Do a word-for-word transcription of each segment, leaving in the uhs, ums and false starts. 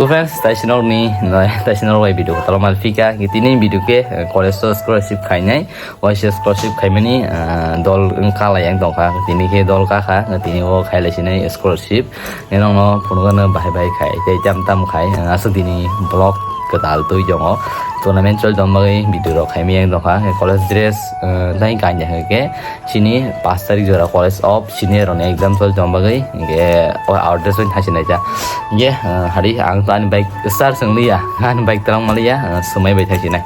So friends, taisino ni, taisino bai video kotor mal phika, tini video ke, eh, college o scholarship khainai, waisa scholarship khaimani, eh, dol wngkha lai ang tongkha, tini ke dol kakha, tini o khailai sinai scholarship, enong no phunukano bahai bahai khai, tei tam tam khai, eh, aswk tini vlog kwtal twi tongo, tournament choli tong bagwi video rok khaimani ang tongkha, college dress, eh, tai kanya ke, Chini pash tarik jora college of senior rokni exam choli tong bagwi, hinkhe o outdoor soi thangsi naijak. Hinkhe, ah, hari ang to ani bike start swng liya, ani bike twlang maliya, ah, swmai bai thangsi nai.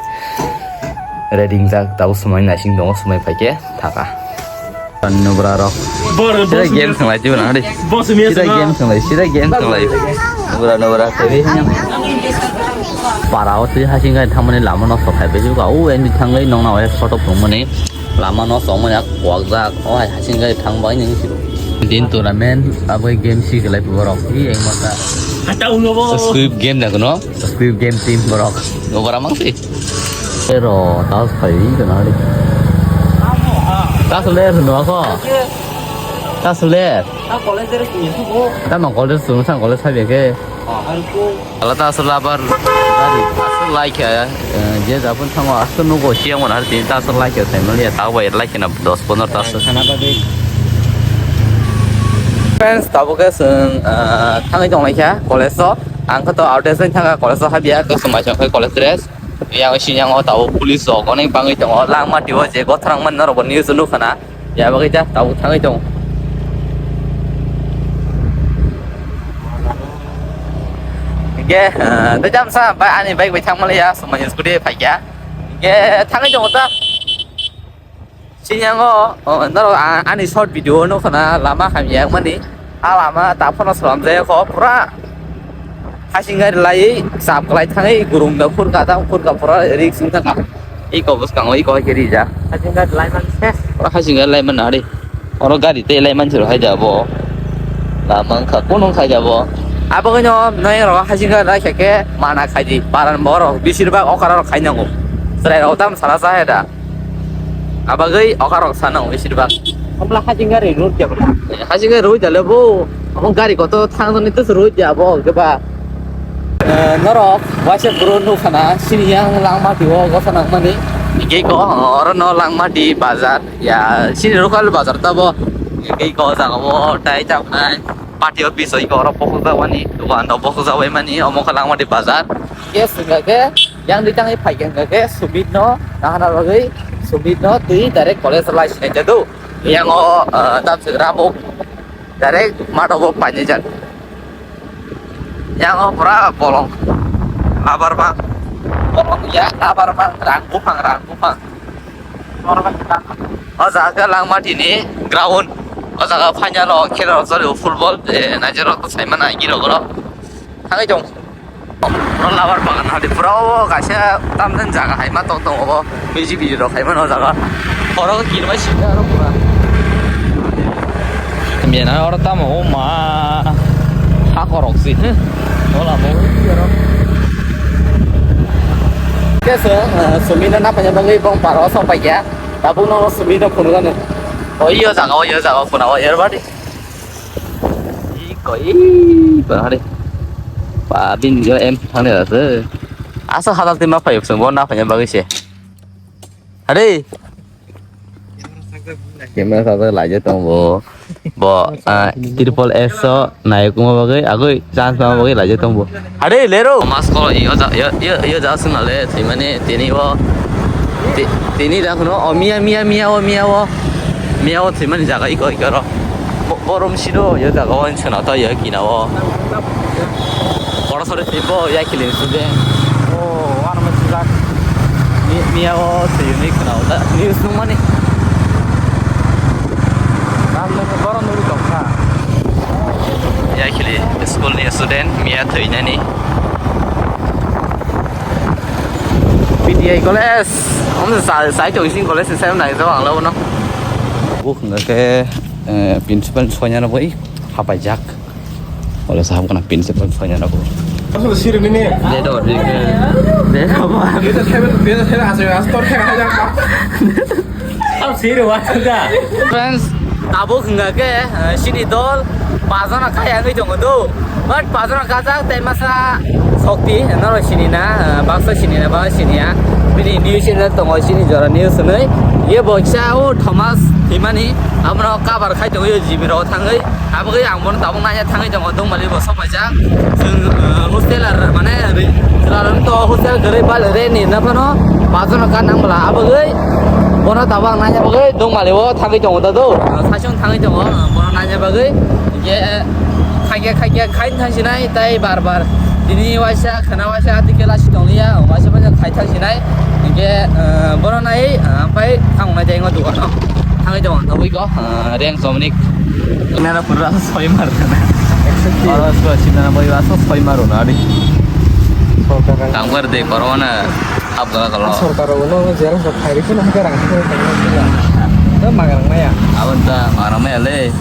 Ready wngjak, tabuk swmai naising tongo, swmai phaikhe thaka. Nubra rok. Sida game thwnglai twi na hari. Sida game thwnglai, sida game thwnglai. Nubra, nubra, khairi. Para o twi hasing gai thangmani lama no sokhai bai, o endi thangwi nongna o photo phunukmani. Lama no chongmani a kwkjak, o hai hasing gai thang bai nini siro. Din tournament, abo game si kwlai borok, i eng masa. Hata ulo bo. Squid game da kono? Squid game team borok. Obara mang si. Pero tas phai kana ri. Tas le no ko. Tas le. Ta college re sini su bo. Ta ma college su sang college sabi ke. Ala ta aswk labar gari aswk laikha, eh, je japun thango aswk nugo siyang mano har tini ta aswk laikha sai maliya ta bai laikha na dos pondro ta aswk. Friends, tabuk khe chwng, eh, thangwi tong laikha college o. Ang khe to outdoor thangkha college o habya, kosong bai chwng khe college dress. Yang siyang o tabuk police rok onek bangwi tongo, langma tio je gothrang man norok bo news nukha na. Ya bagwi ta tabuk thangwi tong. Hinkhe, eh, tei jam sa bai ani bike bai thangmani ya, swmai scooty phaikya. Hinkhe thangwi tongo ta. Sini ang o, o, norok a-, ani short video nukha na lama hamya mani. A lama ta phano swnamjak kho pura. Hasing gari lai chap kwlai thangwi gurung da khurka da khurka pura risk wngkha. Iko bwskango iko hai khe rijak. Hasing gari lai man se. Oro hasing gari lai man ari. Oro gari tei lai man se hai da bo. Lama wngkha kono khai da bo. Abo khe no noi ro hasing gari lai khe khe mana khai di. Paran borok bisir bak okara rok khai nango. Chwrai rok tam sara sa hai da. Abagwi okarok sana wng sirba. Abla hajing gari road jabra. Hajing gari road jale bo. Amo gari koto thang thang nitu road jabo keba. Eh, norok waisa bro nukhana sini yang langma diwo gosa nangmani. Gei ko oro no langma di bazar. Ya sini lokal bazar tabo. Gei ko jaga bo tai tabnai. Party office oi ko oro bokjak wani. Dukan do bokjak wai mani omo khe langma di bazar. Yes, enggak ke. Yang di tangwi phaikha hwnkha khe Sumit no nahana bagwi Sumit no twi direct college lai sinai jadu. Yang o, ah, tam se gra bo direct mato bo painai jadu. Yang o pura bolong abar bang, bolong ya abar bang rang buphang rang buphang. O jaga langma tini ground, o jaga final o khela rok choli football, eh, naijak rok sai mana giro goro. Thangwi tong. Pura labar bagan hadi pura o kaisa tamjani jaga hai ma tong tong obo music video rok hai mano jaga. Oro kirmai sida oro pura. Mena oro tamo o ma ha korok si he. Ola mo oro. Kesa, eh, Sumit no naphanya bagwi bong paro sok paikya. Tabuk no Sumit no phunukano. O iyo jaga o iyo jaga o phuna o erbadi. Iko, iko, hari. Pa, bin jo em thang le ase. Asa hadal tin ma phayok sung bo na phanya bagwi se. Hari. Camera sa lai je tong bo. Bo, ah, triple S so nai kuma bagwi, agwi chance ma bagwi lai je tong bo. Hade, lero. Mas ko, iyo ja, iyo, iyo, iyo ja sung ale, thimani, tini o, ti-, tini da kuno, o, miya, miya, miya, o, miya, o, miya, o, thimani jaga, iko, iko ro. Bo-, borom siro, iyo jaga, o, insana ta, iyo kina, o. Oro sore thibo, ya kilin sude. O, ano ma sujak. Mi-, miya, o, thiyuni khna, o, da, news nung mani. Ram le borom nuri tongkha. Ya kili school ni student miya thwinani. P T I college. Om sa sai to isin college sai nai jo ang lo no. Bo khna ke, eh, principal sonya no boi hapai jak. Wala sahab kana principal sonya no bo. Asal sir ni ne. De do de. De do ba. Dia tak hebat, dia tak hebat asal astor hebat aja. Friends, tabuk hwnga khe, eh, sini dol, bazana kaya wngwi tongo do. But pajono kajak tei masa sokti, norok sini na, ah, baksa sini na, ba sini ya. Bini news channel tongo, sini jora news hinwi. Ye bo kisa o Thomas himani, abono cover khai tongo, yo G B rok thangwi. Abagwi ang bono tabuk nanya thangwi tongo, Dongmali bo sok paijak. Chwng, ah, hostel ar, mane, ri-, chwla rok to hostel kwrwi ba reni na phano pajono ka nang bwla. Abagwi bono tabuk ang nanya bagwi Dongmali o thangwi tongo da do. Ah, saichung thangwi tongo, ah, bono nanya bagwi. Ye, khaikya, khaikya, khai thang sinai, tai bar bar. Tini waisa, khana waisa, ati kela si tong liya, waisa waisa khai thang sinai. Hingke, eh, bono nai, eh, ampai thang nai tei ngo dukan no. Thang tong, thang ko, eh, reng somnik. Nana pura soi mar na. Oro so sinana boy waso soi mar na adi. Sorkar. Tang bar de corona. Hap gala kalo. Sorkar rok no jera sa phairi kheno hwnkhe rang kheno tangna sila. To magrang maya. Abon ta magrang maya le.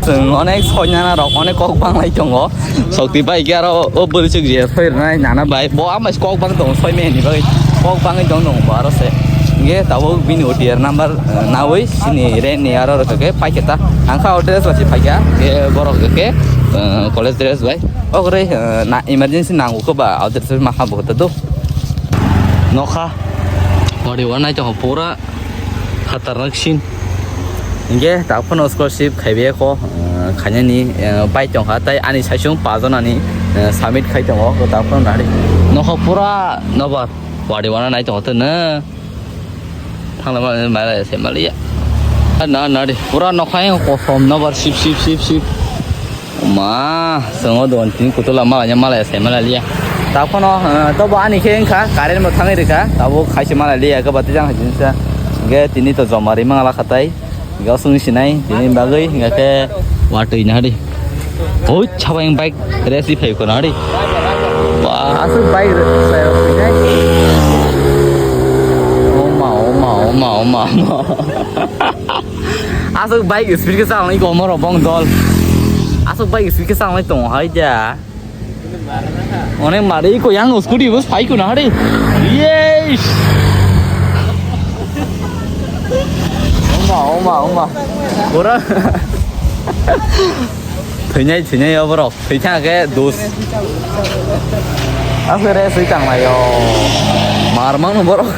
Chwng onek soinana rok onek kok banglai tongo. Sokti bai khe aro o bwrwi chwk je soi rwnai nana bai. Bo ama kok bang tongo soi meni bai. Kok bangwi tong tongo bo aro se. Nge tabuk bini O T R number, eh, nawi sini reni aro rok khe paikhe ta. Angkha o dress lasi paikha. Khe borok khe, eh, college dress bai. Ogre, eh, na emergency nango khe ba o dress ma habo ta do. Nokha. Wari wanai tongo pura khatarnak sin. Hingke tak phano scholarship khaibe ko, eh, khainani, eh, bai tongkha tai ani saisung pajonani, eh, submit khai tongo tak phano nari. Nokha pura nobar wari wana nai tongo tene. Thangla ma mala se maliya. Na nari pura nokha yang kosom nobar sip sip sip sip. Ma, songo don tin kutula mala nya mala sai mala liya. Ta kono, eh, to bo ani khe wngkha, current bo thangwi rikha, tabuk khaise mala liya, khe bati jang hai jinsa. Hingke tini to joma ri mangala khatai. Hingke aswk sinai, tini bagwi, hingke khe watwi na hari. Oi, chawai bike race phai ko na hari. Ba, aswk bike race phai ko na hari. Oma, oma, oma, oma, oma. Aswk bike speed khe chang lai ko moro bong dol. Aswk bike speed khe chang lai tongo hai ja. Onek mari ko yang scooty bus phai ko na hari. Yes. Oma, oma, oma. Ora. Thwinai, thwinai o borok. Thwi thang khe dos. Aswk re swi tang lai o. Mar mang no borok.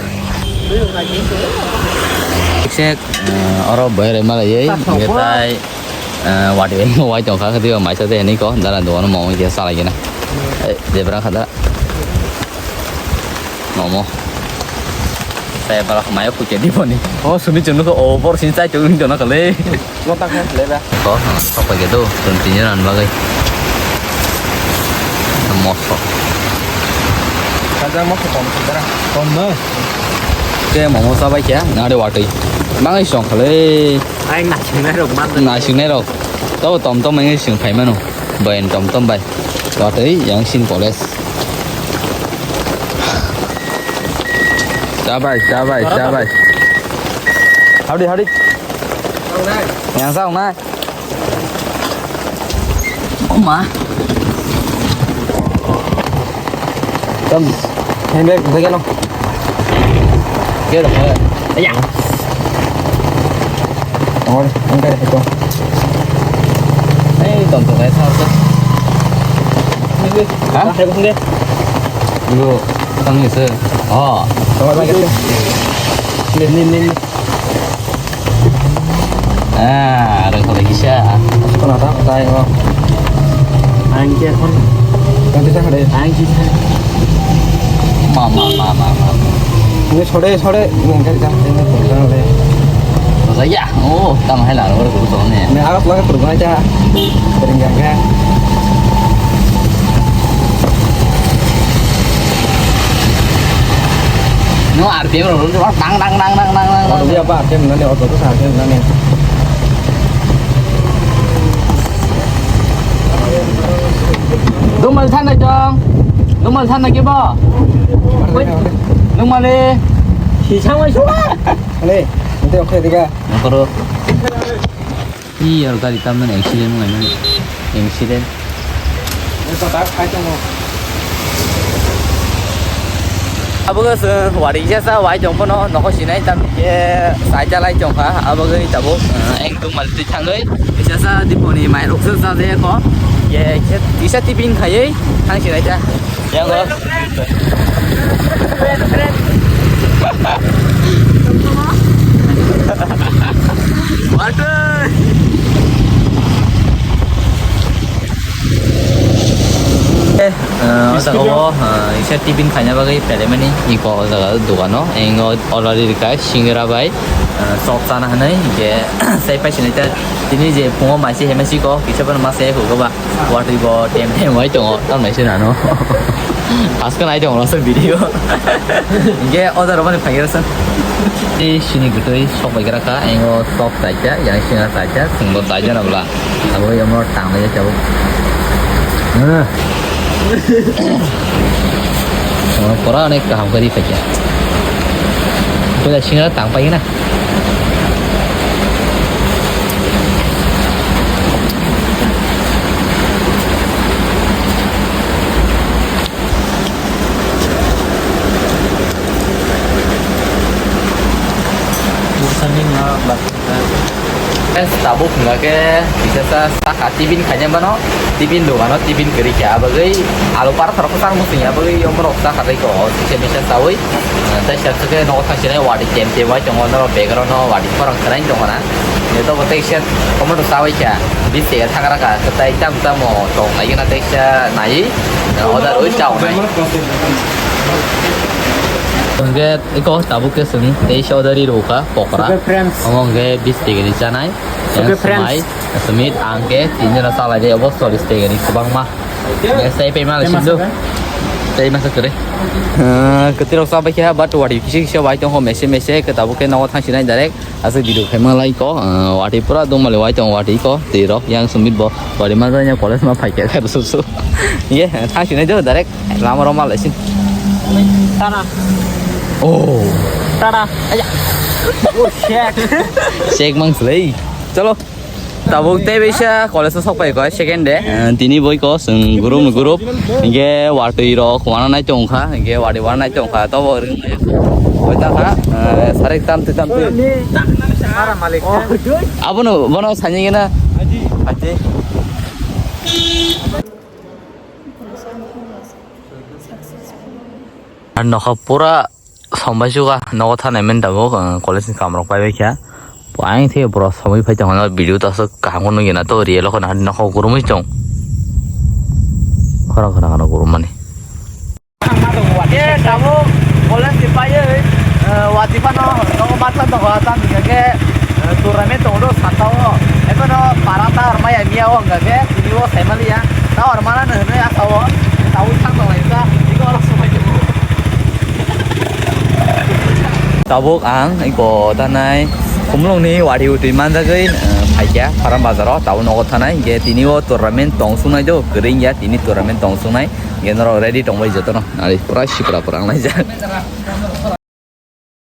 Sek, eh, oro boyar malai ye, tai, eh, wati bai mo wai tong kha, khe twi maisa te ni ko, dara do no mo ye salai gena. Eh, jebra khada. Momo. Tei balak mayo kuke di boni. O suni chunu ko over sin chai chunu jono kale. Mo ta kha le ba. Ko, sok pai ke do, tun tin jan bagwi. Moso. Kaja moso kom sudara. Kom na. Ke momo sa bai kya, na de watwi. Mangai song kale. Ai na chinai rok man. Na chinai rok. Tabo tom tom mangai sing phai mano. Bai tom tom bai. Watwi yang sin college. Chabai, chabai, chabai. Howdy, howdy. Yang sa nai. Oma. Tam, handbag bagi no. Gero. Ya. Oi, ang kare ito. Ei, tonto kaya sa to. Ha? Lu, tang ni se. Oh. Tama lagi tu. Ni, ni, ni. Ah, ada kau lagi sya. Aku kena tak, tak, oh. Ang khe ekhon. Tang kisa hade. Ang kisa. Ma, ma, ma, ma, ma. Ini sore, sore, ini kan kan ini kan le. Rosaya. Oh, tang hai la, ora guru to ne. Ini aras lagi turun aja. Sering jaga. No, R P M ro, ro, dang, dang, dang. Auto dia apa? R P M nani, auto tu sa R P M nani. Dumal than na jong. Dumal than na kibo. Dumal le. Sisang mai suwa. Ale, nanti oke tiga. Nokoro. Iyar gari tamani accident wnglaimani. Accident. Abo wngkha chwng wari jesa wai tong phano nokho sinai tamni khe saita lai tongkha. Abo wngwi tabuk, eh, ekdom mali twi thangwi jesa diponi mairok se chajaya kho. Ye, khe kisa tiffin khaiwi thang sinai ta. Yang go. Water. Eh, eh, o jaga o, eh, isa tiffin khaina bagwi pelaimani iko o jaga dogano. Engo already rika singra bai, eh, chop chana hinwi je sai pai sinai ta. Tini je phungo maise hemai siko, kisa phano ma se hugo ba. Watwi bo tem tem wai tongo, tam nai se nano. Paskal ai tongo, lasa video. Ge order mani phai gra san. Tei sini gutui sok bai gra kha, engo sok chaita, yang singa chaita, singbo chaita na bla. Abo yamo tang lai jabo. Nah. Oh, pora onek kaham kari phai kya. Pura singa tang pai na. Guys, tabuk hwnga khe kisa sa saka tiffin khaina mano, tiffin dogano tiffin kwrwi khe abagwi alu para tharo kwchang muchung ya bagwi yomorok chakha tei ko kisa misa chawi. Tei siyasa khe nogo thangsinai wadi tem tem wai tongo, norok background no wadi khorang khwnai tongo na. Nito bo tei kisa tomato chawi kha, bis tega thangra kha, tei tam tamo tong lai gana tei kisa nai, order oi chawnai. Hwnkhe iko tabuk khe chwng tei kisa order ri rw kha pokra. Super friends. Omo hwnkhe bis tega ni chanai. Super friends. Smai, smit ang khe tin jona chalai de obo chollish tega ni kwbangma. Yes, tei payment Tei masa sindu. Ka? Tei masa kwrwi. Ah, kwtwi rok chabai khe, but wadi kisi kisi wai tongo, mese mese, kwtabo khe nogo thangsinai direct. Aswk video khaima lai ko, ah, wadi pura dongmali wai tongo wadi ko, twi rok yang sumit bo, wadi ma janya college ma phai khe khe su su. Ye, thangsinai do direct, lama rok ma lai sin. Tara. Oh. Tara. Aya. Oh, shit. Check mang slei. Chalo. Tabuk tei bisa college o sok pai koi second day. Eh, tini boi ko chwng group ni group. Hingke watwi rok wana nai tong kha. Hingke watwi wana nai tong kha. Tobo ring nai. Koi ta kha. Eh, sarik tam twi tam twi. Abono, bono sani gena. Ati. Nokha pura Sombai suka nogo thanai mani tabuk, uh, college ni kaam rok pai bai kha. Ayang the borok somoi phai tongmani video to aswk kaham khe nukya na to real o kheno nokho gurumui tong. Khorang khorang ano gurumani. Ye tabuk college ni pai, uh, wati phano nogo matla tongo, tam hingkha khe, uh, tournament tongo do saka o. Ekheno para ta rwmaya miya o hingkha khe tini o saimaliya. Ta rwmana no hwnwi asa o. Tabuk thang tong lai kha. Iko oro somoi tong. Tabuk ang iko tanai Khumulwng ni wari utwi manjagwi, eh, phaikha Faram bazar o, tabuk nogo thanai, hingke tini o tournament tong sungnai do, kwrwi wngya tini tournament tong sungnai, hingke norok ready tongbai jotono, ari pura sipra pura wnglaijak.